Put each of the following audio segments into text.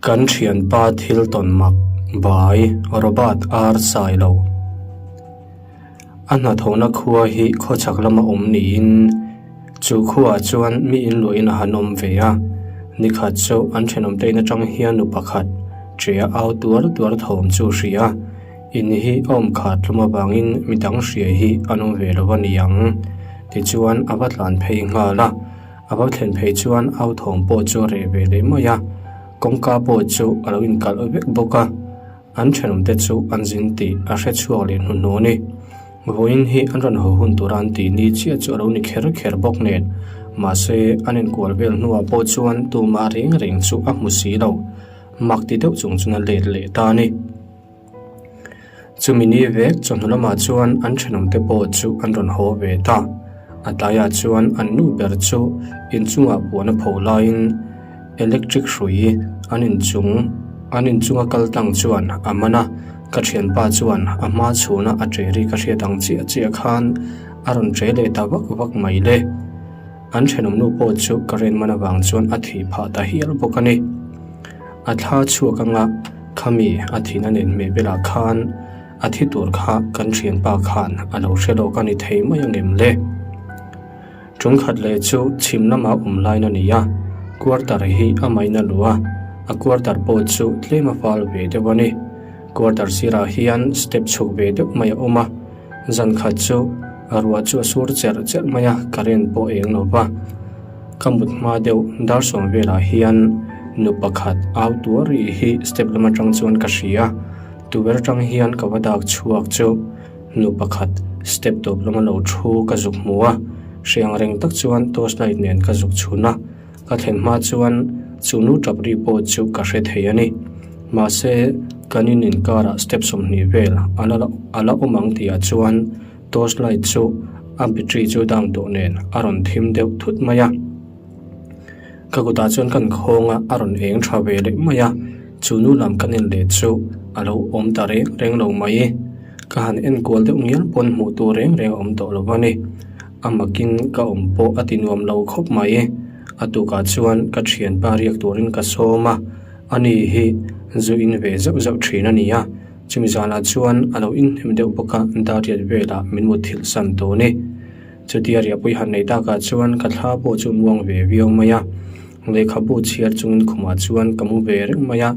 Kan thianpa thil tawn mak by Robert R Sailo. A hnathawhna khua hi khawchhak lama awm niin chu khuaah chuan mi inluahin a han awm ve a. Nikhat chu an thenawmte in atang hian nu pakhat ṭia au tuar tuar thawm chu a hria a. In hi a awm khat hlum avangin midang hria hi an awm ve lo a ni ang. Tichuan a va tlan phei nghal a. A va thlen phei chuan au thawm pawh chu a reh ve leh mai a, kawngka pawh chu a lo inkalh vek bawk a, an thenawmte chu an zin tih a hre chhuak leh hnuhnawh a ni. Vawiin hi an rawn haw hun tura an tih ni chiah chu a lo ni kher kher bawk nen, mahse an inkual vel hnuah pawh chuan tumah reng reng chu a hmu si lo, mak ti deuh chung chuan a let leh ta a ni. Chumi ni vek chawhnu lamah chuan an thenawmte pawh chu an rawn haw ve ta. A tlaiah chuan an nu ber chu inchungah puan a pho laiin electric hrui an inchung an inchunga kal tlang chuan a man a, ka thianpa chuan a hma chhuna a ṭe ri ka hriat ang chiah chiah khan a rawn ṭe leh ta vak vak mai le. An thenawmnu pawh chu current man avang chuan a thih phah ta hial bawk a ni. A thla chhuak anga khami a thihna nen hmeh belah khan a thi tur kha kan thianpa khan a lo hre lawk a ni thei mai angem le? Tungkhat leh chu chhim lama awm lain a ni a, quarter hi a main a luh a, a quarter pawh chu tlem a fal ve deuh a ni. Quarter sirah hian step chhuk ve deuh mai a awm a, zan khat chu a ruah chu a sur cherh cherh mai a, current pawh eng lo va. Ka mut hma deuh dar sawm velah hian nu pakhat au tuar rih hi step lam atang chuan ka hria. Tuber atang hian ka va dak chhuak chu nu pakhat step tawp lama lo thu ka zuk hmu a, hriang reng tak chuan torch light nen ka zuk chhun a, ka thlen hma chuan chu nu tap ri pawh chu ka hre thei a ni. Mahse, kan in inkarah step 20 vel a la awm ang tihah chuan Torch light chu a battery chu down tawh nen a rawn thim deuh thut mai a, ka kutah chuan kan khawng a, a rawn eng tha ve leh mai a, chu nu lam kan en leh chu a lo awm ta reng reng lo mai, ka han en kual deuh ngial pawn hmuh tur reng reng a awm tawh lo a ni, a makin ka awm pawh a ti nuam lo khawp mai, a tukah chuan ka thianpa riak turin ka sawm a, ani hi zu in ve zauh zauh thin a ni a. Chumi zanah chuan a lo inhnem deuh bawk a, Dariat velah min mut thilh san tawh ni. Chutia riahpui han nei takah chuan ka thla pawh chu muang ve viau mai a, lehkhabu chhiar chungin khumah chuan ka mu ve reng mai a,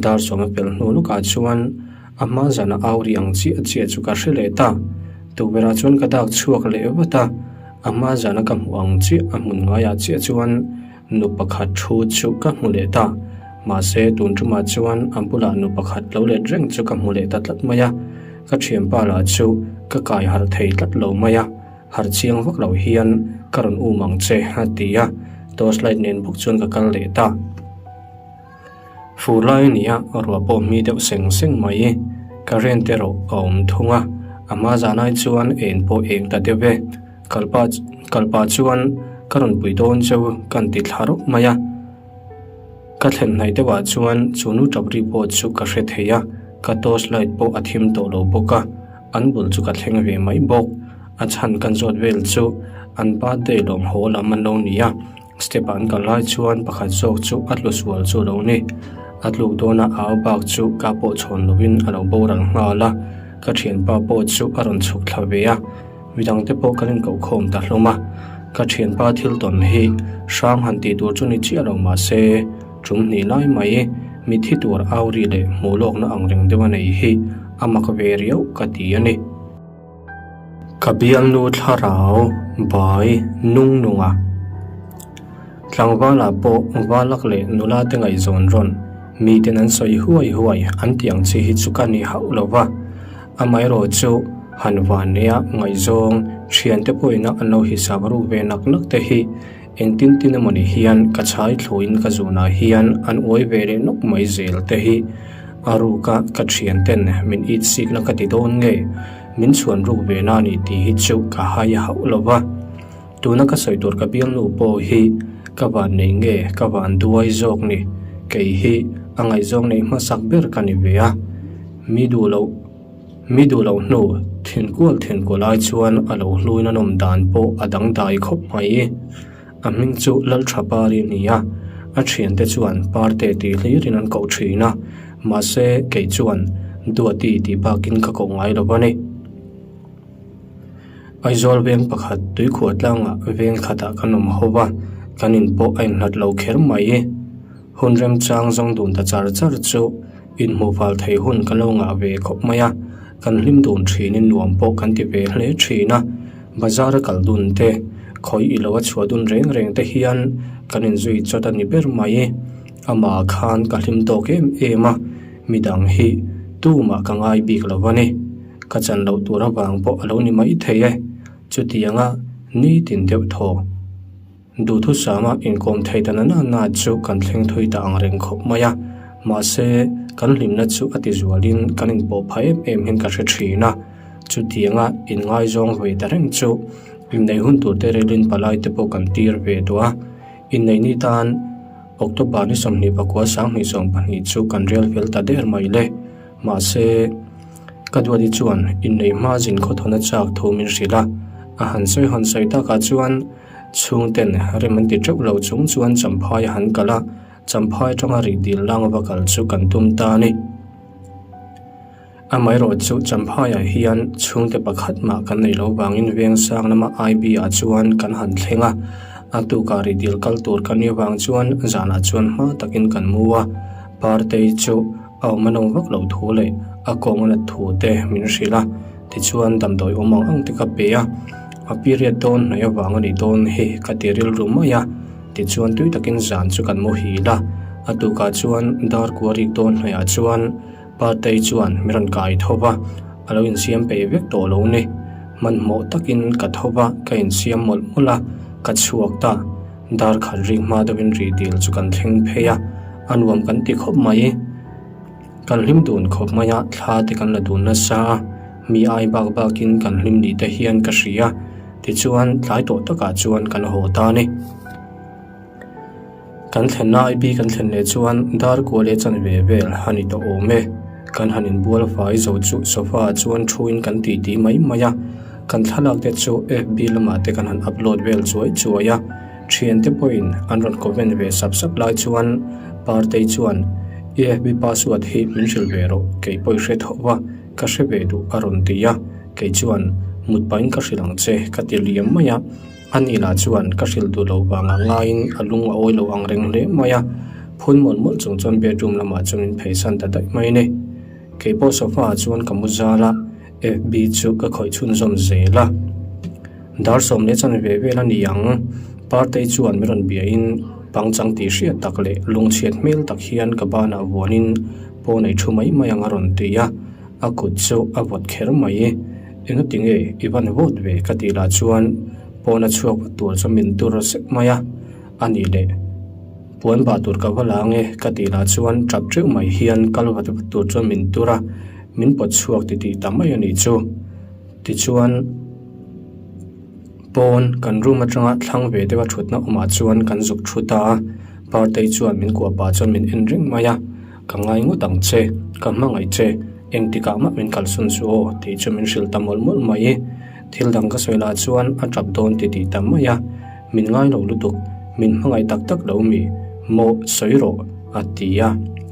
dar sawm a pelh hnu lawkah chuan a hma zana au ri ang chiah chiah chu ka hre leh ta. Tukverhah chuan ka dak chhuak leh vat a, a hma zana ka hmuh ang chiah a hmun ngaiah chiah chuan Nu pakhat thu chu ka hmu leh ta. Mahse, tun tumah chuan a bulah nu pakhat lo let reng chu ka hmu leh ta tlat mai a. Ka thianpa lah chu ka kai harh thei tlat lo mai a, harh chiang vak lo hian ka rawn um ang che a ti a, torch light nen bawk chuan ka kal leh ta. Fur lai a ni a, ruah pawh hmi deuh seng seng mai. Current erawh a awm thung a, a hma zanai chuan en pawh eng ta deuh e. Kalpa kalpa chuan ka rawn pui dawn cheu ka an ti thla rawk mai a. Ka thlen hnaih deuhah chuan chu nu tap ri pawh chu ka hre thei a, ka torch light pawh a thim tawh lo bawk a, an bul chu ka thleng ve mai bawk. A chhan kan zawt vel chu an birthday lawm haw lam an lo ni a, step ah an kal lai chuan pakhat zawk chu a tlu sual chu a lo ni. A tluk dawna au bak chu ka pawh chhawn lovin a lo boral nghal a, ka thianpa pawh chu a rawn chhuk thla ve a. Midangte pawh kan inkohkhawm ta hlawm a, ka thianpa thil tawn hi hrang han tih tur chu ni chiah lo mahse tum hnih lai mai mitthi tur au ri leh hmuh lawkna ang reng deuh a nei hi a mak ve riau ka ti a ni. Ka bialnu thlarau bai nung nunga tlangvalah pawh valak leh nula te ngaihzawn rawn miten an sawi huai huai an tih ang chi hi chu ka ni hauh lo va. Amaherawhchu, han vanneia ngaihzawng thiante pawhina an lo hisap ruk ve nak nak te hi engtin tin emawni hian ka chhai thluin ka zunah hian an uai ve leh nawk mai zel te hi a ruka ka thianten min it sikna ka ti dawn nge min chhuan ruk ve na ni tih hi chu ka hai hauh lo va. Tuna ka sawi tur ka bialnu pawh hi ka van nei nge ka van duai zawk ni, kei hi a ngaihzawng neih hmasak ber ka ni ve a, mi duh loh mi duh loh hnu thinkual thinkual ai chuan a lo hluin a nawm dan pawh a dangdai khawp mai. A hming chu Lalthapari a ni a. A thiante chuan Parte tih hlirin an koh thin a, mahse kei chuan Duati tih bakin ka koh ngai lo a ni. Aizawl veng pakhat tuikhuah tlangah veng khatah kan awm ho va, kan in pawh a inhlat lo kher mai. Hun remchang zawng dun ta char char chu inhmuh fal thei hun kan lo ngah ve khawp mai a, kan hlim dun thinin nuam pawh kan ti ve hle thin a, bazar a kal dun te, khawi i lo a chhuah dun reng reng te hian kan inzui chawt a ni ber mai. Amah khan ka hlim tawk em em a, midang hi tumah ka ngai bik lo a ni. Ka chan loh tur avang pawh a lo ni mai thei e, chutianga nitin deuh thaw. Duhthusama inkawm thei ta nana na chu kan thleng thui ta ang reng khawp mai a, mahse kan hlimna chu a tizualin kan inpawh phah em em hian ka hre thin a, chutianga inngaizawng ve ta reng chu inneih hun tur te relin palai te pawh kan tir ve duh a, inneih ni tan October ni 24 2022 chu kan rel fel ta der mai le, mahse ka duati chuan inneih hma zin khawthawna chak thu min hrilh a, a han sawi hawn sawi takah chuan. Chhungten rem an ti teuh lo chung chuan Champhai a han kal a, Champhai atanga rih dil lang va kal chu kan tum ta a ni. Amaherawh chu Champhaiah hian chhungte pakhat mah kan nei lo vangin Vengsang lama IB ah chuan kan han thleng a, a tukah rih dil kal tur kan nih vang chuan zanah chuan hma takin kan mu a, Partei chu a awm a nawm vak lo thu leh a kawng a nat thu te min hrilh a. Tichuan damdawi awm ang ang te ka pe a, a period dawn hnaih avang a nih dawn hi ka ti rilru mai a. Tichuan tui takin zan chu kan muhil a, a tukah chuan dar kua rik dawn hnaihah chuan Partei chuan min rawn kai tho va, a lo insiam peih vek tawh lo ni. Hmanhmawh takin ka tho va, ka insiam mawlh mawlh a, ka chhuak ta. Dar khat rik hma deuhin rih dil chu kan thleng phei a, a nuam kan ti khawp mai. Kan hlim dun khawp mai a, thla te kan la dun nasa a, mi ai bak bakin kan hlim ni te hian ka hria, tichuan tlai tawh takah chuan kan haw ta a ni. Kan thlenna IB kan thlen leh chuan dar kua leh chanve vel a ni tawh awm e. Kan han inbual fai zo chu sofa ah chuan thuin kan titi mai mai a, kan thlalak te chu FB lamah te kan han upload vel chuai chuai a, Thiante pawhin an rawn comment ve sap sap lai chuan Partei chuan, I FB password hi min hrilh ve rawh, kei pawh i hre tho va, ka hre ve duh a rawn ti a. Kei chuan, Mut pahin ka hrilh ang che, ka ti liam mai a. Ani lah chuan ka hrilh duh lo vangah ngaiin a lung a awi lo ang reng hle mai a. Phun mawlh mawlh chung chuan bedroom lamah chuan min pheisan ta daih mai a ni. Kei pawh sofa ah chuan ka mu zal a. FB chu ka khawih chhunzawm zel a, dar 10 leh vel a ni ang. Partei chuan min rawn biain pangchang tih hriat tak leh lungchhiat hmel tak hian ka banah vuanin pawn ei thu mai mai ang a rawn ti a, a kut chu a vawt kher mai. Engati nge i van vawt ve ka tih lah chuan pawn a chhuak vat tur chu min tur sek mai a, a nih leh puan bah tur ka va la ange ka tih lah chuan tap teuh mai hian kal vat vat tur chuan min tur a. Min pawt chhuak ti tih ta mai a nih chu. Tichuan, pawn kan room atanga thlang ve deuha thutna awmah chuan kan zuk thu ta a, Partei chuan min kuah pah chuan min en reng mai a, Ka ngai ngawt ang che, ka hmangaih che, engtikah mah min kalsawn suh aw tih chu min hrilh ta mawlh mawlh mai. Thil dang ka sawi lah chuan a tap dawn ti tih ta mai a, Min ngai lo lutuk, min hmangaih tak tak lo mi, maw sawi rawh a ti a,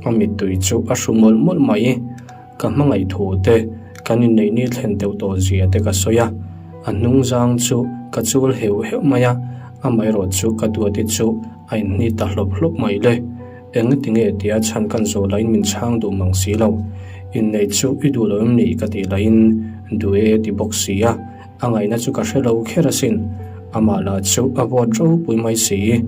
a mittui chu a hru mawlh mawlh mai. Ka hmangaih thu te, kan inneih ni thlen deuh tawh zia te ka sawi a, a hnung zang chu ka chul heuh heuh mai a, amaherawh chu ka duati chu a inhni ta hlawp hlawp mai le. Engati nge tia chhan kan zawh lahin min chhang duh mang si lo. Inneih chu i duh lo em ni ka tih lahin duh e ti bawk si a. A ngaihna chu ka hre lo kher asin, amah lah chu a vawt ropui mai si.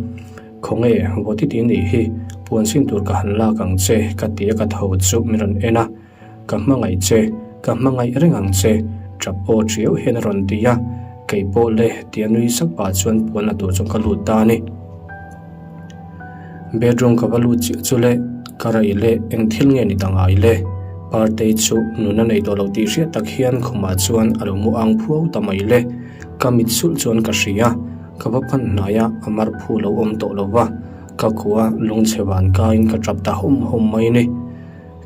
Khawnge, vawt i ti nih hi, puan sin tur ka han lak ang che, ka ti a ka tho chu min rawn en a. Ka hmangaih che, ka hmangaih reng ang che, tap aw ṭiau hian a rawn ti a. Kei pawh le, tia nui sak pah chuan puan la tur chuan ka lut ta a ni. Bedroom ka va lut chiah chu le, ka raih leh eng thil nge ni ta ngai le? Partei chu nun a nei tawh lo tih hriat tak hian khumah chuan a lo mu ang phuau ta mai le. Ka mit sulh chuan ka hria, ka va pan hnai a, a mar phu lo awm tawh lo va, ka kua lungchhe van kaiin ka tap ta hawm hawm mai a ni.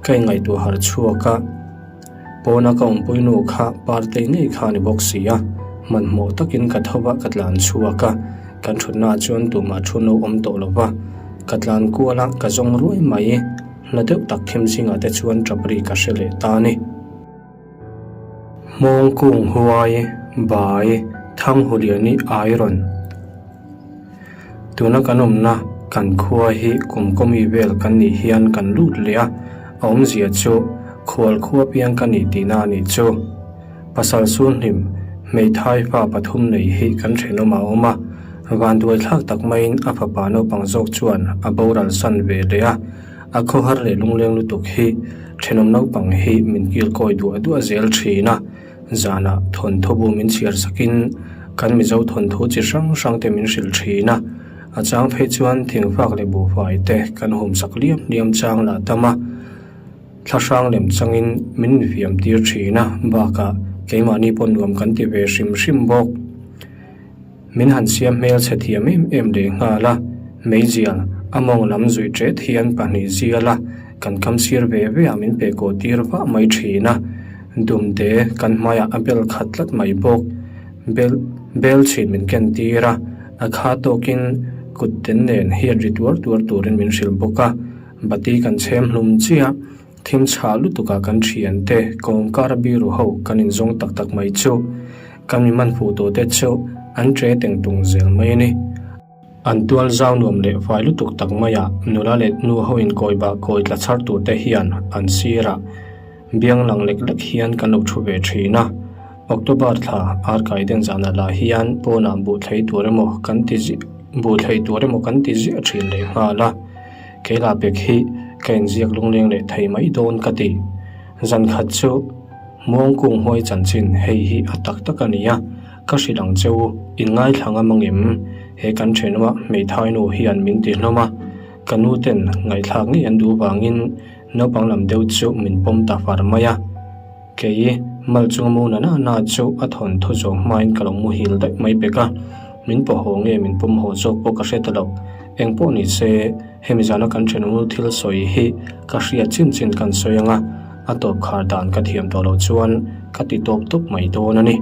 Ka inngaihtuah harh chhuak a. Pawna ka awmpui nu kha Partei ngei kha a ni bawk si a, hmanhmawh takin ka tho va ka tlan chhuak a, kan thutnaah chuan tumah thu no awm tawh lo va. Ka tlan kual a, ka zawng ruai mai. Hla deuh tak thim zingah te chuan tap ri ka hre leh ta a ni. Hmawng kung huai, bai, Thanghuliani Iron. Tuna kan awmna kan khua hi kum kawmi vel kan nih hian kan lut leh a, a awmzia chu khual khua piang ka nih tihna a nih chu. Pasal Sunhlim, hmeithai fa pathum nei hi kan thenawm a awm a, vanduai thlak tak maiin a fapa naupang zawk chuan a boral san ve leh a, a khawhar leh lungleng lutuk hi thenawm naupang hi min kil kawi duah duah zel thin a. Zanah thawnthu bu min chhiar sakin kan Mizo thawnthu chi hrang hrang te min hrilh thin a, a chang phei chuan thingfak leh buhfai te kan hum sak liam liam chang lah tam a, thla hrang lem changin min infiam tir thin a, bakah keimahni pawh nuam kan ti ve hrim hrim bawk. Min han siam hmel chhe thiam em em leh nghal a, meizial a mawng lam zuih ṭet hian pahnih zial a, kan kam sir ve ve ah min pe kaw tir vah mai ṭhin a, dumte kan hmaiah a bel khat tlat mai bawk. Bel bel chhin min ken tir a, a kha tawkin kut ten nen hiat ri tuar tuar turin min hrilh bawk a, bati kan chhem hlum chiah. Thim chhah lutukah kan thiante kawngkar biru ho kan inzawng tak tak mai chu kan mi man fuh tawh te chu an che teng tung zel mai a ni. An tual zau nuam leh fai lutuk tak maiah nula leh nu ho inkawi bah kawi tla chhar tur te hian an sirah biang lang lek lek hian kan lo thu ve thin a. October thla arkai den zanah lah hian pawnah buh thlei tur emaw kan ti ziah buh thlei tur emaw kan ti ziah thin leh nghal a. Keila pek hi ka inziak lungleng leh thei mai dawn ka ti. Zan khat chu Muangkung huai chanchin hei hi a tak tak a ni a, ka hrilh ang che u, in ngaithla ngam angem? He kan thenawma hmeithai nu hian min ti hlawm a, ka nu ten ngaihthlak ngei an duh vangin naupang lam deuh chu min pawm ta far mai a. Kei, mal chunga mu na na na chu a thawn thu zawng hmain ka lo muhil daih mai pek a, min pawh haw nge min pawm haw zawk pawh ka hre ta lo. Eng pawh ni se, hemi zana kan thenawmnu thil sawi hi ka hriat chin chin kan sawi ang a, a tawp khar dan ka thiam tawh loh chuan ka ti tawp tawp mai dawn a ni.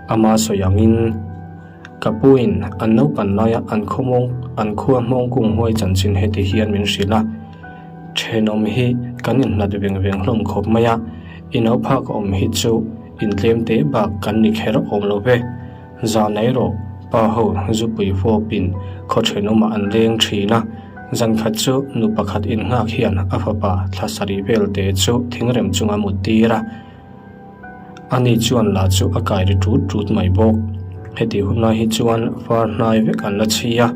Ama sawi angin ka puin an naupan laia an khawmawng an khua hmawngkung huai chanchin heti hian min hrilh a, Thenawm hi kan inhlat veng veng hlawm khawp mai a, i nauphak awm hi chu intlem te bak kan ni kher awm lo ve. Zan erawh pa ho zupui fawpin khaw thenawmah an leng thin a, zan khat chu nu pakhat innghak hian a fapa thla sarih vel te chu thingrem chunga mut tir a, ani chuan la chu a kai ri tut tut mai bawk. Heti hun lai hi chuan far hnai vek an la chhi a,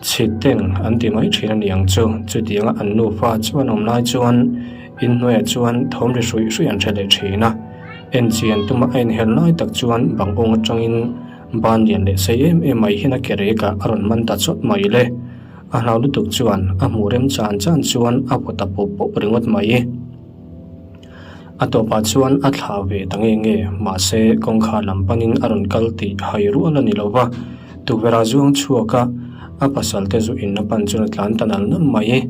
chhit teng an ti mai thin a ni ang chu. Chutianga an nufa chu an awm lai chuan inhnuaiah chuan thawm ri hruih hruih an hre leh thin a. Enchian tuma a inher lai tak chuan bang awng atangin ban lian leh sei em em mai hian a ke rekah a rawn man ta chawt mai le. A hlau lutuk chuan a hmuh rem chan chan chuan a vaw ta pawp pawp ringawt mai. A tawpah chuan a thlah ve ta nge nge, mahse kawngkhar lam panin a rawn kal tih hai rual a ni lo va, tukverh a zuang chhuak a, a pasal te zu in a pan chuan a tlan ta nal nal mai.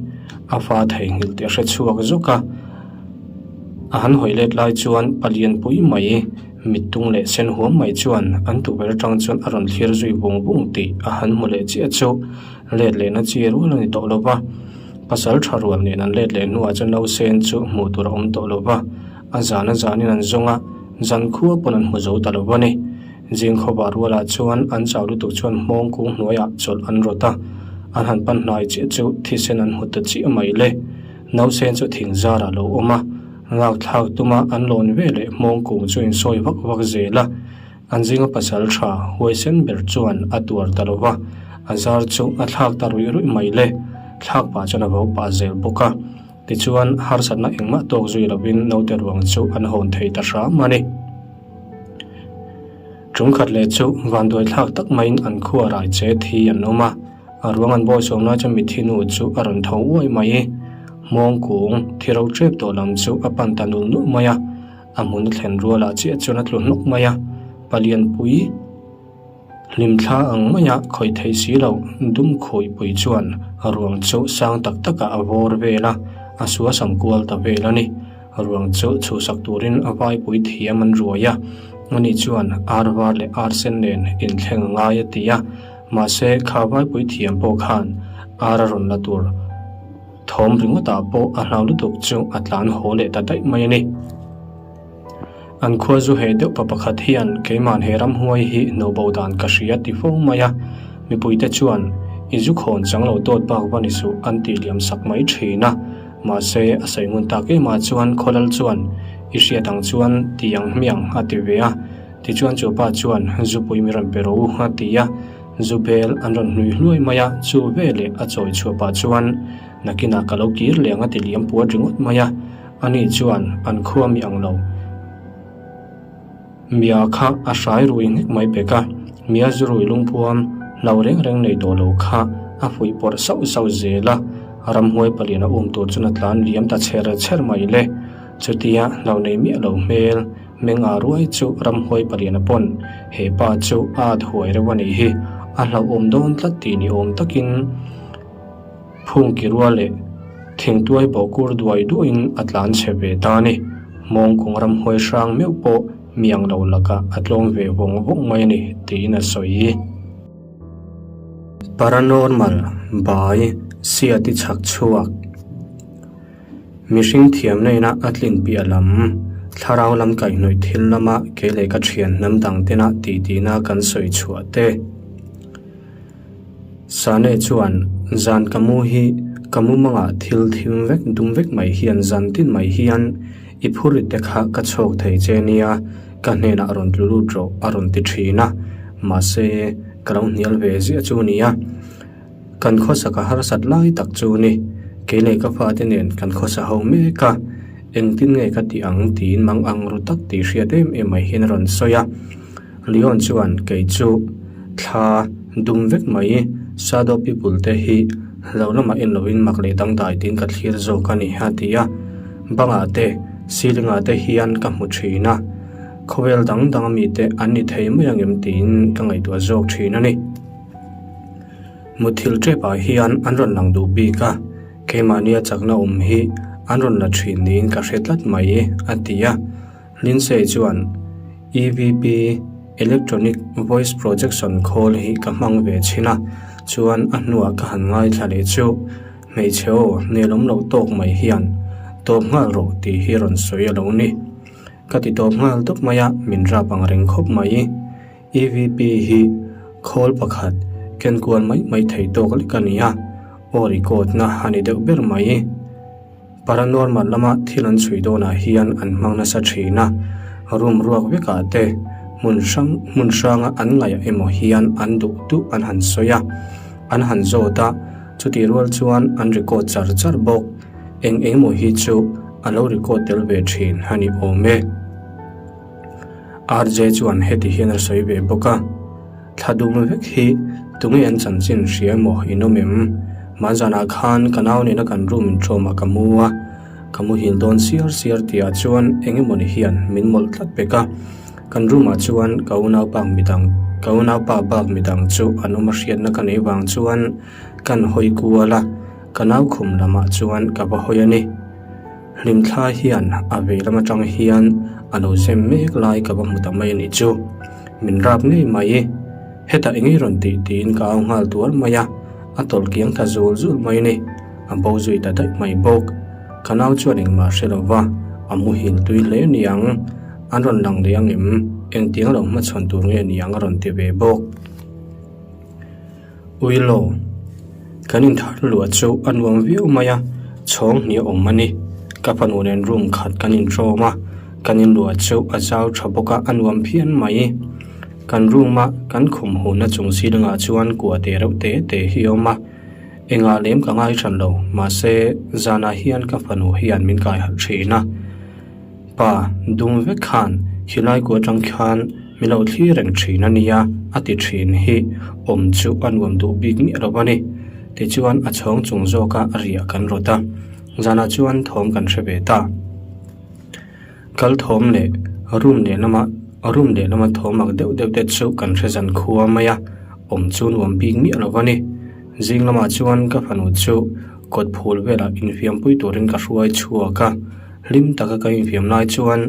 A fa theihnghilh tih a hre chhuak zawk a. A han hawi let lai chuan palianpui mai mittung leh sen huam mai chuan an tukverh atang chuan a rawn thlir zui vung vung tih a han hmu leh chiah chu let lehna chi rual a ni tawh lo va. Pasal tha rual nen an let leh hnuah chuan nausen chu hmuh tur a awm tawh lo va, a zan a zanin an zawng a, zan khua pawn an hmu zo ta lo va ni. Zing khawvah rualah chuan an chau lutuk chuan hmawng kung hnuaiah chawlh an rawt a, an han pan hnai chiah chu thisen an hmu ta chiah mai le. Nausen chu thing zarah lo awm a, lak thlak tuma an lawn ve leh hmawng kung chu insawi vak vak zel a. An zinga pasal tha huaisen ber chuan a tuar ta lo va, a zar chu a thlak ta ruih ruih mai le. Thlak pah chuan a vo pah zel bawk a. Tichuan, harsatna engmah tawk zui lovin naute ruang chu an hawn thei ta hram a ni. Ṭumkhat leh chu vanduai thlak tak maiin an khua rai che thi an awm a. A ruang an bawi sawm lai chuan mithi nu chu a rawn tho uai mai i, hmawng kung thi ro ṭep tawh lam chu a pan ta nul nul mai a, a hmun a thlen rualah chiah chuan a tlu hnawk mai a, palianpui hlimthla ang maia khawih thei si loh dum khuihpui chuan a ruang chu sang tak takah a vawr vel a, a suasam kual ta vel a ni. Ruang chu chhuhsak turin a vaipui thiam an ruai a, ani chuan ar var leh ar sen nen inthleng a ngai a ti a. Mahse, kha vaipui thiam pawh khan Ar a rawn la tur thawm ringawtah pawh a hlau lutuk chu a tlan haw leh ta daih mai a ni. An khua zu heh deuh pa pakhat hian keima'n he ramhuai hi hnawhbo dan ka hria ti fo mai a, mipuite chuan i zu khawn chang lo dawt bak va ni suh an tih liam sak mai thin a, mahse a sawi ngun tak em ah chuan khawlal chuan i hriat ang chuan ti ang hmiang a ti ve a, tichuan chu pa chuan zupui mi rawn pe rawh u a ti a, zu bel an rawn hnui hluai mai a, chu veleh a chawi chhuah pah chuan nakinah ka lo kir leh ang a ti liam puat ringawt mai a. Ani chuan an khua mi ang lo. Mia kha a hrai rui nghek mai pek a, Mia zu rui lungpuam hlau reng reng nei tawh lo kha a fuih pawrh sauh sauh zel a, ramhuai palian a um tur chuan a tlan liam ta chher chher mai le. Chutia hlau nei miah lo hmel meng a ruai chu ramhuai palian a pawn, he pa chu a at huai reuh a nih hi, a hlauhawm dawn tlat tih ni awm takin, Phung ki rual leh thingtuai bawh kur duai duaiin a tlan chhe ve ta a ni. Mawngkung ramhuai hrang meuh pawh miang lo lakah a tlawm ve vawng vawng mai a ni tiin a sawi. Paranormal bai Siati chhak chhuak Mihring thiamna ina a tlin piah lam thlarau lam kaihhnawih thil lama kei leh ka thian hnam dang tena tihtina kan sawi chhuah te. Sane chuan, Zan ka mu hi ka mumangah thil thim vek dum vek mai hian zan tin mai hian i phurit te kha ka chhawk thei che nia, ka hnenah rawn tlu lut rawh a rawn ti thin a, mahse ka lo hnial ve ziah chu nia. Kan khawsa ka harsat lai tak chu ni, kei leh ka fate nen kan khawsa ho mek a, engtin nge ka tih ang tiin mang ang ru tak tih hriat em em mai hian a rawn sawi a. Leon chuan kei chu thla dum vek mai Shadow people te hi lo lamah en lovin mak leh dangdai tiin ka thlir zawk a ni a ti a, bangah te ceiling ah te hian ka hmu thin a, khawvel dang dang ami te an ni thei mai ang em tiin ka ngaihtuah zawk thin a ni. Muthilh tep ah hian an rawn lang duh bik a, keimahnia chakna awm hi an rawn la thin niin ka hre tlat mai a ti a. Lindsay chuan, EVP, Electronic Voice Projection khawl hi ka hmang ve chhin a, chuan a hnuah ka han ngaithla leh chu hmeichhe aw nelawm loh tawk mai hian tawp nghal rawh tih hi rawn sawi a lo ni. Ka ti tawp nghal tawp mai a, min rap ang reng khawp mai. EVP hi khawl pakhat ken kual mai mai thei tawk lek a ni a, aw record na a ni deuh ber mai. Paranormal lama thil an chhui dawnah hian an hmang nasa thin a, room ruak vekah te hmun hrang hmun hranga an ngaih emaw hian an duh duh an han sawi a, an han zawt a, chutih rual chuan an record char char bawk. Eng eng emaw hi chu a lo record tel ve thin a ni awm e. RJ chuan heti hian a sawi ve bawk a. Thla dum vek hi tunge an chanchin hria emaw in awm em? Hmanzanah khan ka nau nena kan room inṭawmah ka mu a, ka muhil dawn siar siar tihah chuan eng emawni hian min mawlh tlat pek a. Kan room-ah chuan ka unaupa midang ka unaupa bak midang chu an awm a hriatna ka neih vang chuan kan hawi kual a, ka nau khum lamah chuan ka va hawi a ni. Hlimthla hian a vei lam atang hian a lo zem mek lai ka va hmu ta mai a nih chu. Min rap ngei mai. Hetah eng ei rawn tih tiin ka au nghal tuar mai a, a tawlh kiang ta zul zul mai a ni. A bo zui ta daih mai bawk. Ka nau chuan engmah hre lo va, a muhil tui hle a ni ang. An rawn lang leh ang em? Engtiang lo hmachhawn tur nge ni ang a rawn ti ve bawk. Uilo, kan inthar luah chu a nuam viau mai a, chhawng hnih a awm a ni. Ka fanu nen room khat kan inṭawm a, kan inluah chu a zau ṭha bawk a, a nuam phian mai. Kan room a kan khum hunna chung zilingah chuan kua te reuh te te hi a awm a, engah lem ka ngai ṭhan lo, mahse zanah hian ka fanu hian min kai harh ṭhin a. Pa, dum vek khan khilai ku atang khan min lo thlir reng thin a nia a ti thin hi awm chu a nuam duh bik miah lo a ni. Tichuan a chhawng chung zawka a riah kan rawt a, zanah chuan thawm kan hre ve ta. Kal thawm leh room lehlama room lehlama thawm ak deuh deuh te chu kan hre zan khua mai a, awm chu nuam bik miah lo a ni. Zing lamah chuan ka fanu chu kawt phul velah infiampui turin ka hruai chhuak a. Hlim taka ka infiam lai chuan,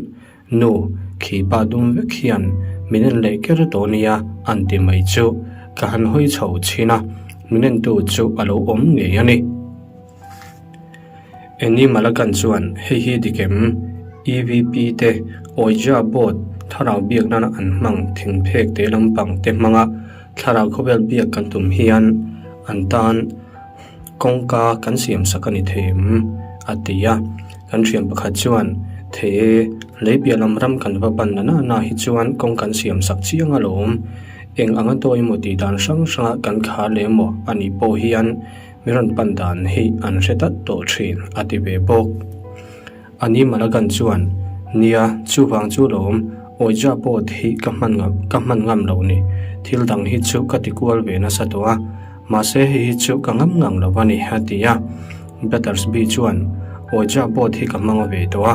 Nu, khi pa dum vek hian min en leh ker tawh nia an ti mai chu ka han hawi chho chhin a. Min entu chu a lo awm ngei a ni. Annie Malagan chuan hei hi dik em? EVP te Ouija board thlarau biak nana an hmang thingphek te lampang te hmanga thlarau khawvel biak kan tum hian an tan kawngka kan siam sak a ni thei em? a ti a. Kan thian pakhat chuan Thei e, lei piah lam ram kan va ban na na na hi chuan kawng kan siam sak chiang alawm. Eng anga dawi emaw tih dan hrang hranga kan khar leh emaw a nih pawh hian Mi rawn pan dan hi an hre tlat tawh thin, a ti ve bawk. Ani Malagan chuan, Nia, chuvang chu lawm, Ouija board hi ka hman ngam ka hman ngam lo ni. Thil dang hi chu ka ti kual ve nasa tawh a, mahse hei hi chu ka ngam ngang lo a ni, a ti a. Battersby chuan, Ouija board hi ka hmang ve tawh a,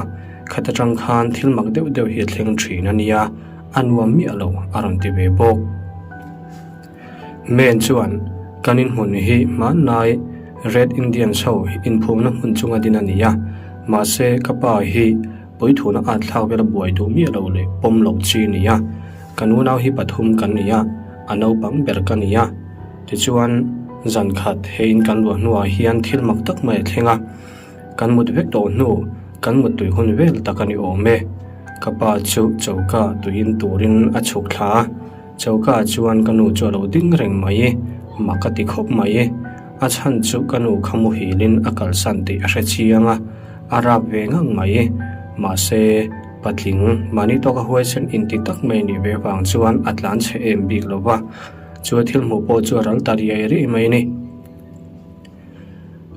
khat atang khan thil mak deuh deuh hi a thleng thin a nia, a nuam miah lo, a rawn ti ve bawk. Men chuan kan inhmun hi hmanlai Red Indians ho inphumna hmun chunga din a ni a, mahse ka pa hi puithuna at thlak vel a buai duh miah lo leh pawm loh chi a ni a, kan unau hi pathum kan ni a, a naupang ber ka ni a. Tichuan zan khat he in kan luah hnuah hian thil mak tak mai a thleng a, kan mut vek tawh hnu kan mut tui hun vel tak a ni awm e. Ka pa chu choka tuiin turin a chhuk thla a. Choka chuan ka nu chu a lo ding reng mai, mak a ti khawp mai. A chhan chu ka nu kha muhilin a kalsan tih a hre chiang a, a rap ve ngang mai. Mahse, patling, mahni tawka huaisen inti tak mai nih ve vang chuan a tlan chhe em bik lo va, chu a thil hmuh pawh chu a ral ta riai riai mai a ni.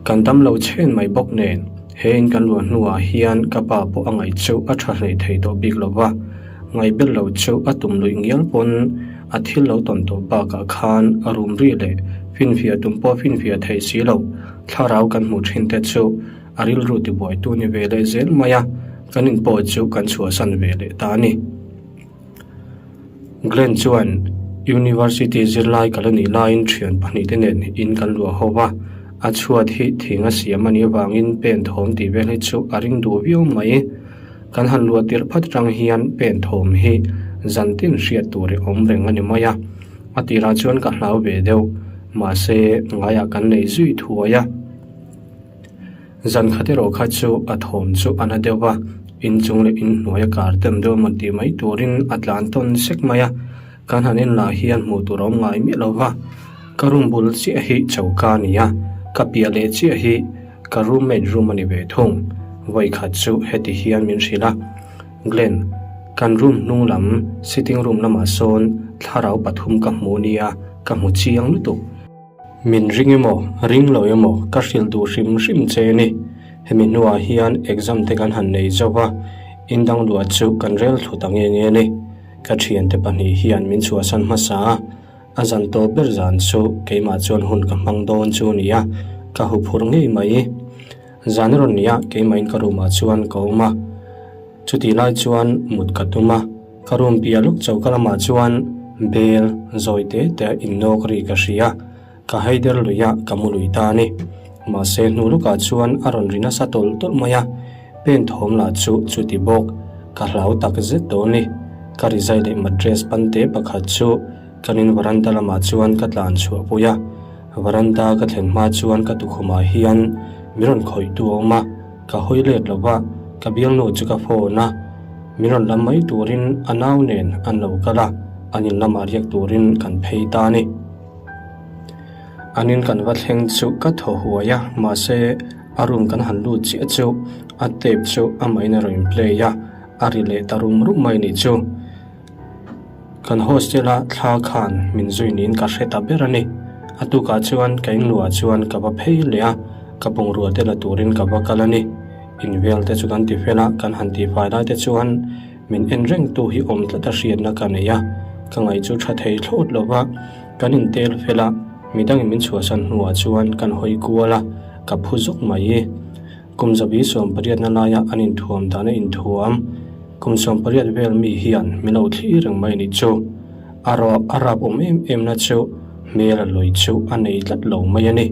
Kan dam lo chhen mai bawk nen, he in kan luah hnuah hian ka pa pawh a ngaih chu a tha hlei thei tawh bik lo va, ngaihbel lo chu a tum luih ngial pawn a thil lo tawn tawh bakah khan a rum ri leh finfiah tum pawh finfiah theih si lo, thlarau kan hmuh thin te chu a rilru tibuaitu ni ve leh zel mai a, kan in pawh chu kan chhuahsan ve leh ta a ni. Glenn chuan University zirlai ka la nih laiin thian pahnihte nen in kan luah ho va, a chhuat hi thing a siam a nih avangin pen thawm tih vel hi chu a ring duh viau mai. Kan han luah tirh phat atang hian pen thawm hi zan tin hriat tur i awm reng a ni mai a, a tirah chuan ka hlau ve deuh, mahse ngaiah kan nei zui thuai a. Zan khat erawh kha chu a thawm chu a na deuh va, inchung leh inhnuai a kar tem deuh emaw tih mai turin a tlan tawn sek mai a, kan han en lah hian hmuh tur a awm ngai miah lo va, ka room bul chiah hi choka a ni a, ka piah leh chiah hi ka roommate room a ni ve thung, vawi khat chu heti hian min hrilh a, Glenn, kan room hnung lam sitting room lamah sawn thlarau pathum ka hmu nia, ka hmu chiang lutuk. Min ring emaw, ring lo emaw ka hrilh duh hrim hrim che a ni. Hemi hnuah hian exam te kan han nei zo va, in dang luah chu kan rel thlu ta nge nge a ni. Ka thiante pahnih hian min chhuahsan hmasa a, a zan tawp ber zan chu keimah chuan hun ka hmang dawn chu a ni a, ka huphurh ngei mai. Zan a rawn ni a, keimahin ka room ah chuan ka awm a, chutih lai chuan mut ka tum a, ka room piah lawk choka lamah chuan bel zawi te te a innawk ri ka hria, ka haider lui a, ka mu lui ta a ni. Mahse hnu lawkah chuan a rawn ri nasa tawlh tawlh mai a, pen thawm lah chu chuti bawk, ka hlau tak zet tawh a ni. Ka rizai leh mattress pante pakhat chu kan in varanda lamah chuan ka tlan chhuah pui a. Varanda ka thlen hma chuan ka tukhumah hian min rawn khawihtu a awm a, ka hawi let lo va, ka bialnu chu ka phone a, min rawn lam mai turin a nau nen an lo kal a, an in lamah riak turin kan phei ta a ni. An in kan va thleng chu ka thaw huai a, mahse a room kan han lut chiah chu a tape chu amahin a rawn in play a, a ri leh ta rum rum mai nih chu. Kan hostel a thla khan min zui niin ka hre ta ber a ni. A tukah chuan ka inluah chuan ka va phei leh a, ka bungrua te la turin ka va kal a ni. Invel te chu kan ti fel a, kan han tihfai lai te chuan min en reng tu hi awm tlat a hriatna ka nei a, ka ngaih chu tha thei thlawt lo va, kan intel fel a, midangin min chhuahsan hnuah chuan kan hawi kual a, ka phu zawk mai. Kum zabi 18 na laia an inthuam dan a inthuam. Kum 18 vel mi hian min lo thlir reng mai nih chu. A rawh a rap awm em em na chu hmel a lawi chu a nei tlat lo mai a ni.